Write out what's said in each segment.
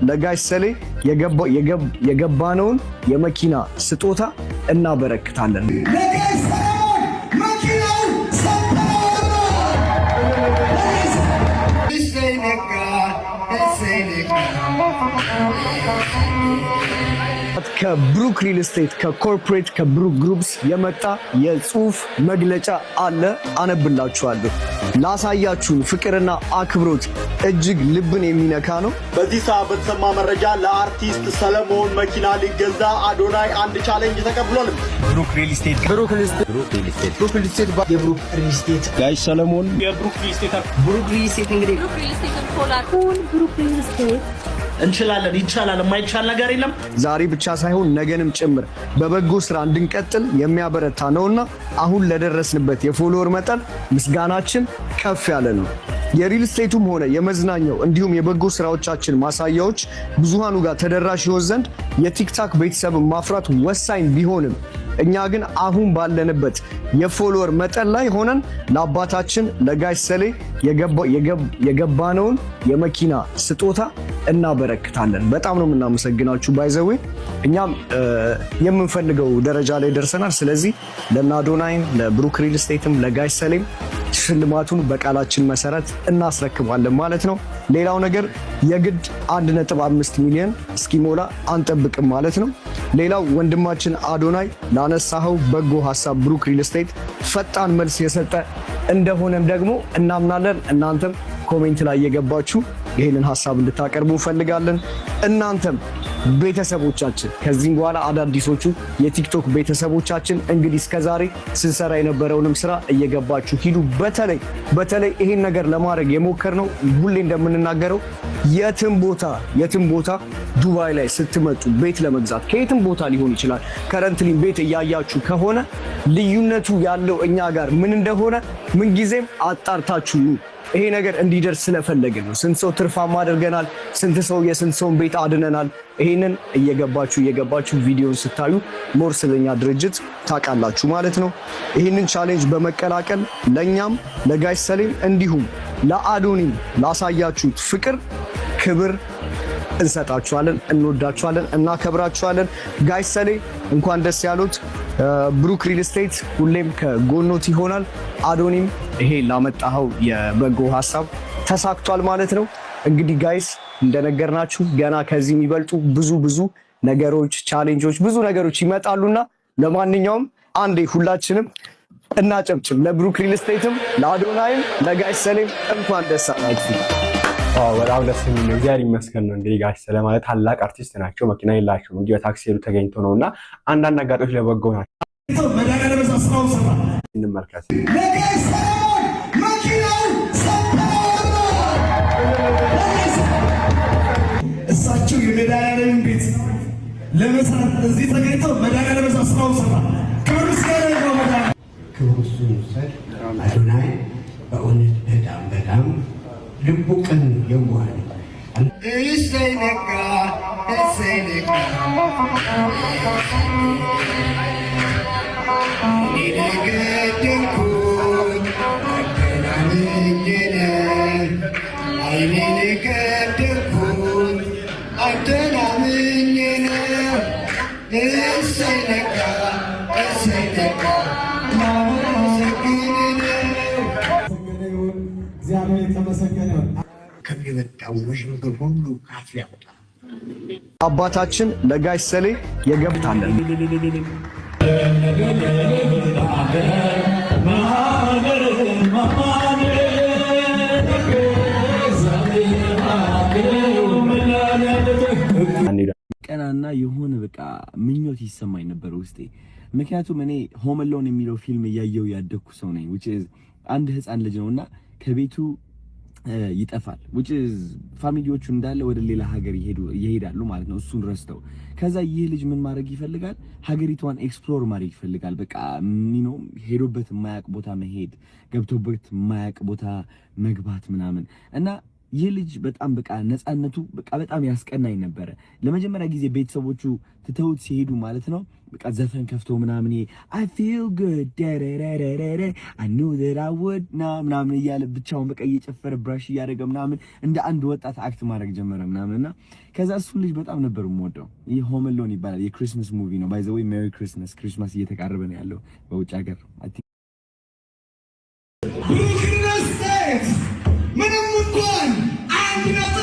ለጋሽ ሰሌ የገባነውን የመኪና ስጦታ እናበረክታለን። ለጋሽ ሰለሞን መኪናውን ሰጥተነዋል። እሰይ ነጋ፣ እሰይ ነጋ። ከብሩክ ሪል ስቴት፣ ከ corporate፣ ከብሩክ ግሩፕስ የመጣ የጽሁፍ መግለጫ አለ፣ አነብላችኋለሁ። ላሳያችሁን ፍቅርና አክብሮት እጅግ ልብን የሚነካ ነው። በዚህ ሰዓት በተሰማ መረጃ ለአርቲስት ሰለሞን መኪና ሊገዛ አዶናይ አንድ challenge ተቀብሏል። ብሩክ ሪል ስቴት፣ ብሩክ ሪል ስቴት፣ ብሩክ ሪል ስቴት፣ ብሩክ ሪል ስቴት፣ የብሩክ ሪል ስቴት ጋሽ ሰለሞን የብሩክ ሪል ስቴት ብሩክ ሪል ስቴት እንግዲህ ብሩክ ሪል ብሩክ ሪል ስቴት እንችላለን፣ ይቻላል፣ የማይቻል ነገር የለም። ዛሬ ብቻ ሳይሆን ነገንም ጭምር በበጎ ስራ እንድንቀጥል የሚያበረታ ነውና አሁን ለደረስንበት የ follower መጠን ምስጋናችን ከፍ ያለ ነው። የሪል ስቴቱም ሆነ የመዝናኛው እንዲሁም የበጎ ስራዎቻችን ማሳያዎች ብዙሃኑ ጋር ተደራሽ ይሆን ዘንድ የቲክታክ ቤተሰብን ማፍራት ወሳኝ ቢሆንም እኛ ግን አሁን ባለንበት የ follower መጠን ላይ ሆነን ለአባታችን ለጋሽ ሰሌ የገባነውን የመኪና ስጦታ እናበረክታለን። በጣም ነው የምናመሰግናችሁ። By the way እኛም የምንፈልገው ደረጃ ላይ ደርሰናል። ስለዚህ ለአዶናይም፣ ለብሩክ ሪል ስቴትም፣ ለጋሽ ሰሌም ሽልማቱን በቃላችን መሰረት እናስረክባለን ማለት ነው። ሌላው ነገር የግድ 1.5 ሚሊዮን እስኪሞላ አንጠብቅም ማለት ነው። ሌላው ወንድማችን አዶናይ ላነሳኸው በጎ ሀሳብ ብሩክ ሪል ስቴት ፈጣን መልስ የሰጠ እንደሆነም ደግሞ እናምናለን። እናንተም comment ላይ እየገባችሁ ይህንን ሀሳብ እንድታቀርቡ እንፈልጋለን። እናንተም ቤተሰቦቻችን፣ ከዚህም በኋላ አዳዲሶቹ የቲክቶክ ቤተሰቦቻችን፣ እንግዲህ እስከዛሬ ስንሰራ የነበረውንም ስራ እየገባችሁ ሂዱ። በተለይ በተለይ ይሄን ነገር ለማድረግ የሞከርነው ሁሌ እንደምንናገረው የትም ቦታ፣ የትም ቦታ ዱባይ ላይ ስትመጡ ቤት ለመግዛት ከየትም ቦታ ሊሆን ይችላል። Currently ቤት እያያችሁ ከሆነ ልዩነቱ ያለው እኛ ጋር ምን እንደሆነ ምንጊዜም አጣርታችሁ ኑ። ይሄ ነገር እንዲደርስ ስለፈለግን ነው። ስንት ሰው ትርፋማ አድርገናል። ስንት ሰው፣ የስንት ሰውን ቤት አድነናል። ይሄንን እየገባችሁ እየገባችሁ ቪዲዮን ስታዩ more ስለኛ ድርጅት ታውቃላችሁ ማለት ነው። ይህንን challenge በመቀላቀል ለእኛም፣ ለጋሽ ሰሌም እንዲሁም ለአዶኒም ላሳያችሁት ፍቅር ክብር እንሰጣችኋለን። እንወዳችኋለን፣ እናከብራችኋለን። ጋሽ ሰሌ እንኳን ደስ ያሉት። ብሩክ ሪል ስቴት ሁሌም ከጎኖት ይሆናል። አዶኒም ይሄ ላመጣኸው የበጎ ሀሳብ ተሳክቷል ማለት ነው። እንግዲህ guys እንደነገርናችሁ ገና ከዚህ የሚበልጡ ብዙ ብዙ ነገሮች፣ challenge ኦች፣ ብዙ ነገሮች ይመጣሉና ለማንኛውም አንዴ ሁላችንም እናጨብጭብ። ለብሩክ ሪል ስቴትም፣ ለአዶናይም፣ ለጋሽ ሰሌም እንኳን ደስ አላችሁ። በጣም ደስ የሚል ነው። እግዚአብሔር ይመስገን ነው። እንግዲህ ጋሽ ሰለሞን ማለት ታላቅ አርቲስት ናቸው። መኪና የላቸውም እንጂ በታክሲ ሄዱ ተገኝቶ ነው እና አንዳንድ አጋጣሚዎች ለበጎ ናቸው። መድኃኒዓለም ስራውን ሰራ። እንመልከት። ለጋሽ ሰለሞን መኪናውን ሰጥተነዋል። እሳቸው የመድኃኒዓለምን ቤት ለመስራት እዚህ ተገኝተው መድኃኒዓለም ስራውን ሰራ። ክብር ምስጋና ይግባው መድኃኒዓለም። ክብር እሱ ይውሰድ። አዶናይ በእውነት በጣም በጣም ልቡ ቅን፣ የዋህ ነው። እሰይ ነጋ፣ እሰይ ነጋ፣ እኔ ለገደልኩት አንተን አምኜ ነው። ዓይኔን የገደልኩት አንተን አምኜ ነው። እሰይ ነጋ፣ እሰይ ነጋ፣ ላመሰግን ነው። እግዚአብሔር የተመሰገነ ይሁን። ከሚመጣው ውዥንብር ሁሉ ካፍ ያውጣ። አባታችን ለጋሽ ሰሌ የገብታለን። ቀናና የሆነ በቃ ምኞት ይሰማኝ ነበር ውስጤ። ምክንያቱም እኔ Home Alone የሚለው ፊልም እያየው ያደግኩ ሰው ነኝ። Which is አንድ ህፃን ልጅ ነውና ከቤቱ ይጠፋል። Which is family ዎቹ እንዳለ ወደ ሌላ ሀገር ይሄዳሉ ማለት ነው እሱን ረስተው። ከዛ ይህ ልጅ ምን ማድረግ ይፈልጋል? ሀገሪቷን explore ማድረግ ይፈልጋል። በቃ ሄዶበት የማያውቅ ቦታ መሄድ፣ ገብቶበት የማያውቅ ቦታ መግባት ምናምን እና ይህ ልጅ በጣም በቃ ነፃነቱ በቃ በጣም ያስቀናኝ ነበረ። ለመጀመሪያ ጊዜ ቤተሰቦቹ ትተውት ሲሄዱ ማለት ነው፣ በቃ ዘፈን ከፍቶ ምናምን "I feel good, I knew that I would" ና ምናምን እያለ ብቻውን በቃ እየጨፈረ፣ brush እያደረገ ምናምን እንደ አንድ ወጣት act ማድረግ ጀመረ ምናምን። እና ከዛ እሱን ልጅ በጣም ነበር የምወደው። ይህ Home Alone ይባላል። የ Christmas movie ነው። By the way, Merry Christmas። Christmas እየተቃረበ ነው ያለው በውጭ ሀገር። ብሩክ ሪል ስቴት ምንም እንኳን 1.5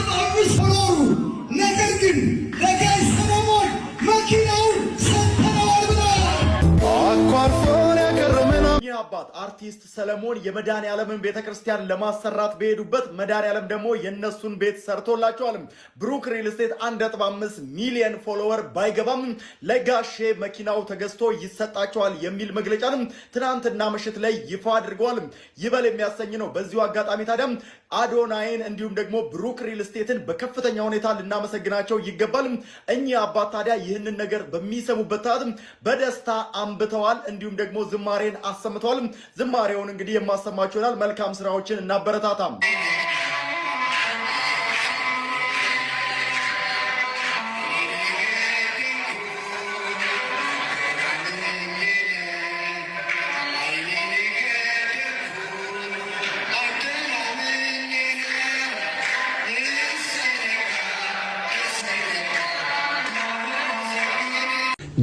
follower ኡ፣ ነገር ግን ለጋሽ ሰለሞን መኪናውን ሰጥተነዋል ብለዋል። ይህ አባት አርቲስት ሰለሞን የመድኃኔዓለምን ቤተክርስቲያን ለማሰራት በሄዱበት መድኃኔዓለም ደግሞ የእነሱን ቤት ሰርቶላቸዋል። ብሩክ ሪል ስቴት 1.5 ሚሊዮን follower ባይገባም ለጋሼ መኪናው ተገዝቶ ይሰጣቸዋል የሚል መግለጫንም ትናንትና ምሽት ላይ ይፋ አድርገዋል። ይበል የሚያሰኝ ነው። በዚሁ አጋጣሚ ታዲያም አዶናይን እንዲሁም ደግሞ ብሩክ ሪል ስቴትን በከፍተኛ ሁኔታ ልናመሰግናቸው ይገባል። እኚህ አባት ታዲያ ይህንን ነገር በሚሰሙበት ሰዓት በደስታ አንብተዋል። እንዲሁም ደግሞ ዝማሬን አሰምተዋል። ዝማሬውን እንግዲህ የማሰማችሁ ይሆናል። መልካም ስራዎችን እናበረታታም።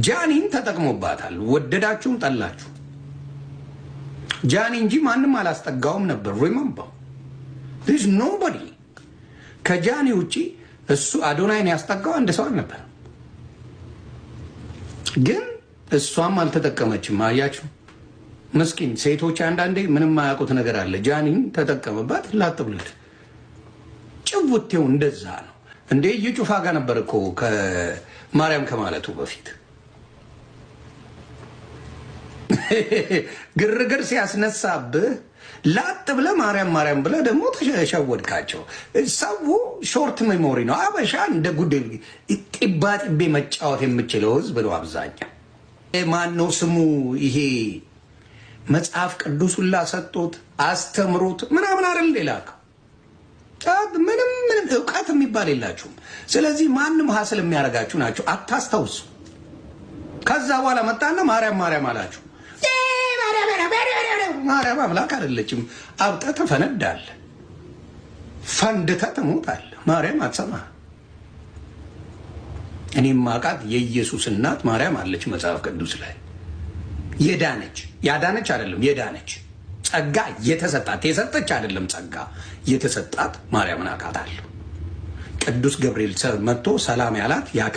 ጃኒን ተጠቅሞባታል። ወደዳችሁም ጠላችሁ ጃኒ እንጂ ማንም አላስጠጋውም ነበር። Remember, nobody ከጃኒ ውጪ እሱ አዶናይን ያስጠጋው አንድ ሰው አልነበር። ግን እሷም አልተጠቀመችም። አያችሁ፣ ምስኪን ሴቶች አንዳንዴ ምንም ማያውቁት ነገር አለ። ጃኒን ተጠቀመባት፣ ላጥ ብሎት ጭውቴው እንደዛ ነው እንዴ። እዩ ጩፋ ጋር ነበር እኮ ከማርያም ከማለቱ በፊት። ግርግር ሲያስነሳብህ ላጥ ብለህ ማርያም ማርያም ብለህ ደግሞ ተሸወድካቸው። ሰው short memory ነው። አበሻ እንደ ጉድ ጢባ ጢቤ መጫወት የምችለው ህዝብ ነው አብዛኛው። ማን ነው ስሙ? ይሄ መጽሐፍ ቅዱስ ሁላ ሰጡት አስተምሮት ምናምን አይደል ሌላከው። ምንም ምንም እውቀት የሚባል የላችሁም። ስለዚህ ማንም hustle የሚያደርጋችሁ ናቸው። አታስታውሱ። ከዛ በኋላ መጣና ማርያም ማርያም አላችሁ። ማርያም አምላክ አይደለችም። አብጠህ ትፈነዳለህ፣ ፈንድተህ ትሞታለህ። ማርያም አትሰማ። እኔም ማቃት የኢየሱስ እናት ማርያም አለች መጽሐፍ ቅዱስ ላይ፣ የዳነች፣ ያዳነች አይደለም፣ የዳነች፣ ጸጋ የተሰጣት፣ የሰጠች አይደለም፣ ጸጋ የተሰጣት ማርያምን አውቃታለሁ። ቅዱስ ገብርኤል መጥቶ ሰላም ያላት ያከ